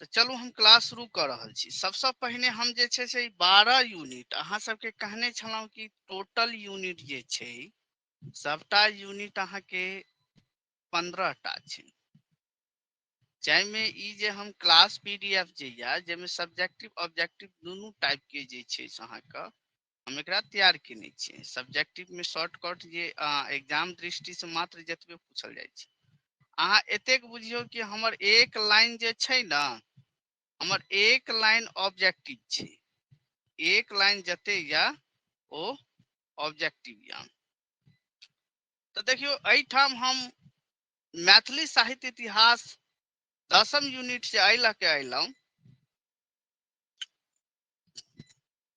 तऽ चलू हम क्लास शुरू कऽ रहल छी। सबसँ पहिने हम जे छै से 12 यूनिट अहाँ सबके कहने छलहुँ कि टोटल यूनिट जे छै सबटा यूनिट अहाँके 15 टा छै, जाहिमे ई जे हम क्लास पीडीएफ जे यऽ जाहिमे सब्जेक्टिव ऑब्जेक्टिव दुनू टाइप के जे छै से अहाँके हम एकरा तैयार केने छियै। सब्जेक्टिव में शॉर्टकट जे एग्जाम दृष्टि से मात्र जतबे पूछल जाइ छै, अहाँ एतेक बुझियौ कि हमर एक लाइन जे छै ने, हमर एक लाइन ऑब्जेक्टिव छै, एक लाइन जते या ओ ऑब्जेक्टिव या। तऽ देखियौ एहिठाम हम मैथिली साहित्य इतिहास 10म यूनिट से एहि लऽ के अयलहुँ।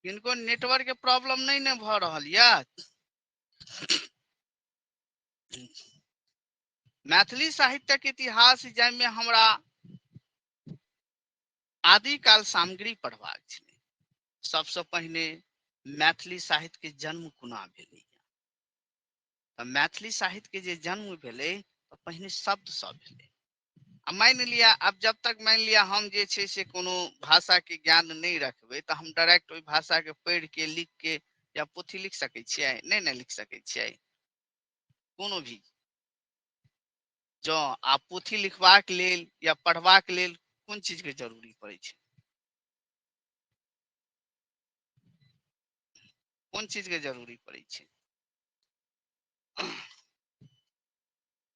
किनको नेटवर्क के प्रॉब्लम नहीं ने भऽ रहल यऽ। मैथिली साहित्यक इतिहास जाहिमे हमरा आदिकाल सामग्री पढ़बाक छलै। सबसँ पहिने मैथिली साहित्य के जन्म कोना भेलै, तऽ मैथिली साहित्य के जे जन्म भेलै तऽ पहिने शब्द सब भेलै। आ मानि लिअ आब जब तक मानि लिअ हम जे छै से कोनो भाषा के ज्ञान नहि रखबै तऽ हम डायरेक्ट ओहि भाषा के पढ़ि के लिख के या पोथी लिख सकै छियै? नहि ने लिख सकै छियै कोनो भी। जँ आ पोथी लिखबाक लेल या पढ़बाक लेल कोन चीज के जरूरी पड़ै छै? कोन चीज के जरूरी पड़ै छै?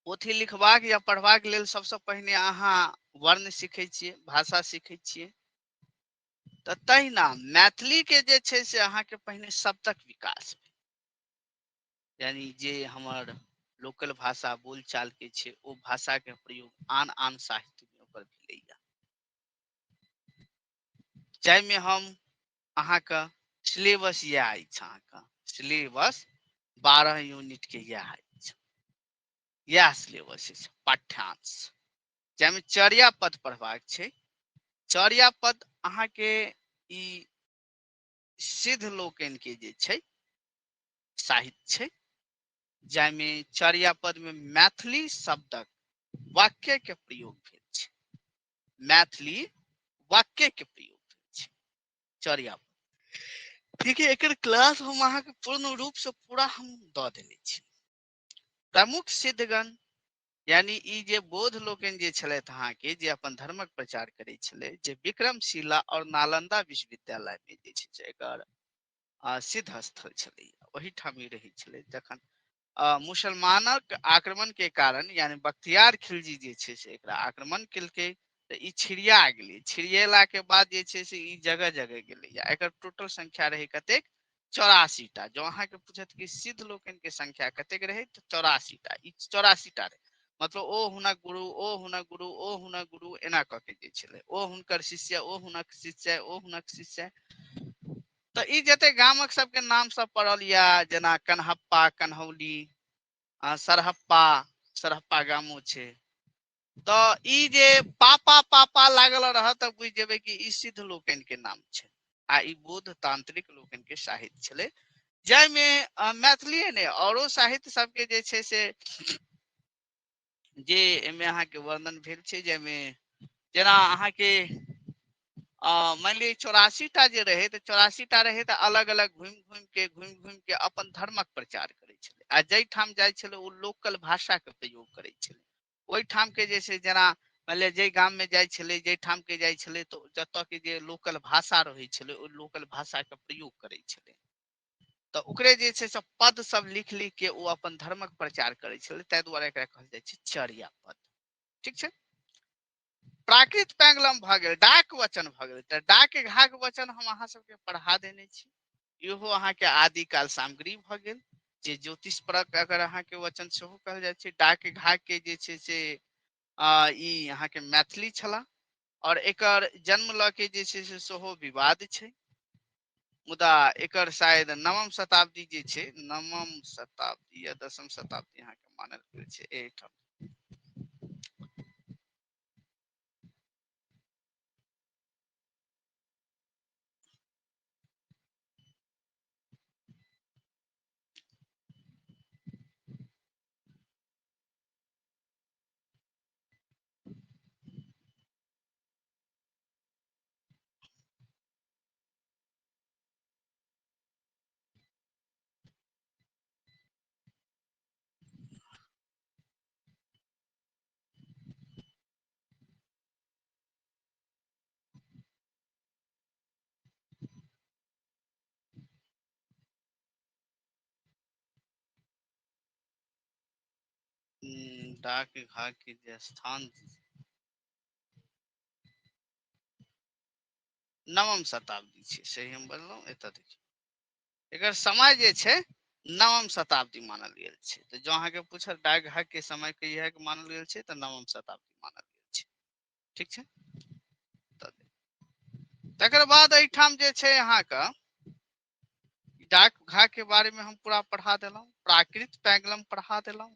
पोथी लिखबाक या पढ़बाक लेल सबसँ पहिने अहाँ वर्ण सीखै छियै, भाषा सीखै छियै। तऽ तहिना मैथिली के जे छै से अहाँके पहिने शब्दक विकास भेल, यानी जे हमर लोकल भाषा बोलचाल के छै ओ भाषा के प्रयोग आन आन साहित्य में ओकर भेलैया, जाहिमे हम अहाँके सिलेबस इएह अछि। अहाँके सिलेबस 12 यूनिट के इएह अछि, इएह सिलेबस अछि पाठ्यांश, जाहिमे चर्यापद पढ़बाक छै। चर्यापद अहाँके ई सिद्ध लोकनि के जे छै साहित्य छै, जाहिमे चर्यापद में मैथिली शब्दक वाक्य के प्रयोग भेल छै, मैथिली वाक्य के प्रयोग भेल छै चर्यापद। ठीक है, एकर क्लास हम अहाँके पूर्ण रूप से पूरा हम दऽ देने छी। प्रमुख सिद्धगण यानी ई जे बौद्ध लोकनि जे छलथि अहाँके, जे अपन धर्मक प्रचार करै छलै, जे विक्रमशिला और नालंदा विश्वविद्यालय में जे छै से एकर सिद्ध स्थल छलै, ओहिठाम ई रहै छलै। जखन मुसलमानक आक्रमण के कारण यानी बख्तियार खिलजी जे छै से एकरा आक्रमण केलकै तऽ ई छिड़िया गेलै। छिड़ियेला के बाद जे छै से ई जगह जगह गेलै। एकर टोटल संख्या रहै कतेक? 84 टा। जँ अहाँके पूछत कि सिद्ध लोकनि के संख्या कतेक रहै तऽ 84 टा। ई 84 टा रहै, मतलब ओ हुनक गुरु, ओ हुनक गुरु, ओ हुनक गुरु, एना कऽ के जे छलै, ओ हुनकर शिष्य, ओ हुनक शिष्य, ओ हुनक शिष्य। तऽ ई जते गामक सबके नाम सब पड़ल या, जेना कन्हप्पा, कन्हौली, सरहप्पा, सरहप्पा गामो छै, तऽ ई जे पापा पापा लागल रहत तऽ बुझि जेबै कि ई सिद्ध लोकनि के नाम छै। आ ई बौद्ध तांत्रिक लोकनि के साहित्य छलै, जाहिमे मैथिलीए नहि औरो साहित्य सबके जे छै से जे एहिमे अहाँके वर्णन भेल छै, जाहिमे जेना अहाँके मानि लिअ 84 टा जे रहै तऽ 84 टा रहै तऽ अलग अलग घुमि घुमि घुमि के अपन धर्मक प्रचार करै छलै। आ जाहिठाम जाइ छलै ओ लोकल भाषाके प्रयोग करै छलै। ओहिठाम के जे छै जेना मानि लिअ जाहि गाममे जाइ छलै, जाहिठाम के जाइ छलै, तऽ जतऽ के जे लोकल भाषा रहै छलै ओहि लोकल भाषाके प्रयोग करै छलै। तऽ ओकरे जे छै से पद सब लिख लिख के ओ अपन धर्मक प्रचार करै छलै, ताहि दुआरे एकरा कहल जाइ छै चर्यापद। ठीक छै, प्राकृत पैंगलम भऽ गेल, डाक वचन भऽ गेल। तऽ डाक घाक वचन हम अहाँ सबके पढ़ा देने छी, इहो अहाँके आदिकाल सामग्री भऽ गेल, जे ज्योतिष परक अगर अहाँके वचन सेहो कहल जाइ छै। डाक घाक के जे छै से ई अहाँके मैथिली छलाह और एकर जन्म लऽ के जे छै से सेहो विवाद छै, मुदा एकर शायद 9म शताब्दी जे छै, 9म शताब्दी या 10म शताब्दी अहाँके मानल गेल छै एहिठाम। डाक घा के जे स्थान नवम शताब्दी छै, सही हम बजलहुँ। एतऽ देखियौ एकर समय जे छै नवम शताब्दी मानल गेल छै। तऽ जँ अहाँके पूछत डाक घा के समय कहिया के मानल गेल छै, तऽ नवम शताब्दी मानल गेल छै। ठीक छै, तकर बाद एहिठाम जे छै अहाँके डाक घा के बारे में हम पूरा पढ़ा देलहुँ, प्राकृत पैंगलम पढ़ा देलहुँ।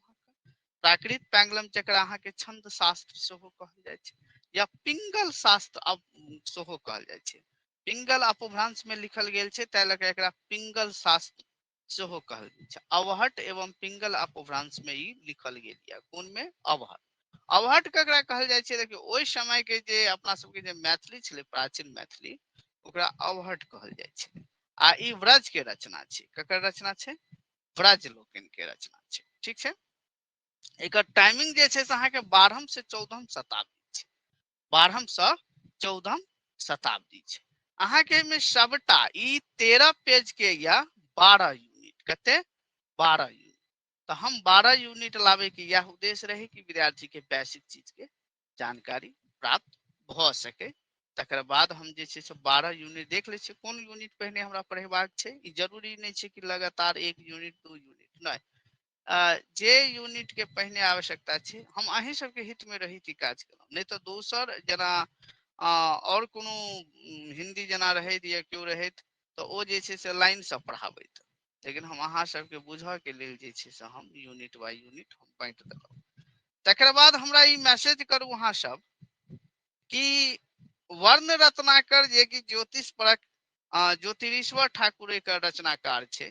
प्राकृत पैंगलम जकरा अहाँके छंद शास्त्र सेहो कहल जाइ छै या पिंगल शास्त्र अब सेहो कहल जाइ छै। पिंगल अपभ्रंश में लिखल गेल छै, ताहि लऽ कऽ एकरा पिंगल शास्त्र सेहो कहल गेल छै। अवहट एवं पिंगल अपभ्रंश में ई लिखल गेल यऽ। कोन में? अवहट। अवहट ककरा कहल जाइ छै? देखियौ ओहि समय के जे अपना सबके जे मैथिली छलै, प्राचीन मैथिली, ओकरा अवहट कहल जाइ छै। आ ई व्रज के रचना छै। ककर रचना छै? व्रज लोकनि के रचना छै। ठीक छै, एकर टाइमिंग जे छै से अहाँके 12 से 14 शताब्दी छै। 12 से 14 शताब्दी छै। अहाँके एहिमे सबटा ई 13 पेज के या 12 यूनिट, कते? 12 यूनिट। तऽ हम 12 यूनिट लाबे के यह उद्देश्य रहे कि विद्यार्थी के बेसिक चीज के जानकारी प्राप्त भऽ सके। तकर बाद हम जे छै से 12 यूनिट देख लै छियै कोन यूनिट पहिने हमरा पढ़ेबाक छै। ई जरूरी नहि छै कि लगातार 1 यूनिट 2 यूनिट, नहि, जे यूनिट के पहिने आवश्यकता छै। हम अहीं सबके हित में रही ई काज केलहुँ, नहि तऽ दोसर जेना आओर कोनो हिंदी जेना रहैत या केओ रहैत तऽ ओ जे छै से लाइनसँ पढ़ाबैत, लेकिन हम अहाँ सबके बुझऽ के लेल जे छै से हम यूनिट बाय यूनिट हम बाँटि देलहुँ। तकर बाद हमरा ई मैसेज करू अहाँ सब कि वर्ण रत्नाकर जे कि ज्योतिष परक ज्योतिरीश्वर ठाकुर एकर रचनाकार छै,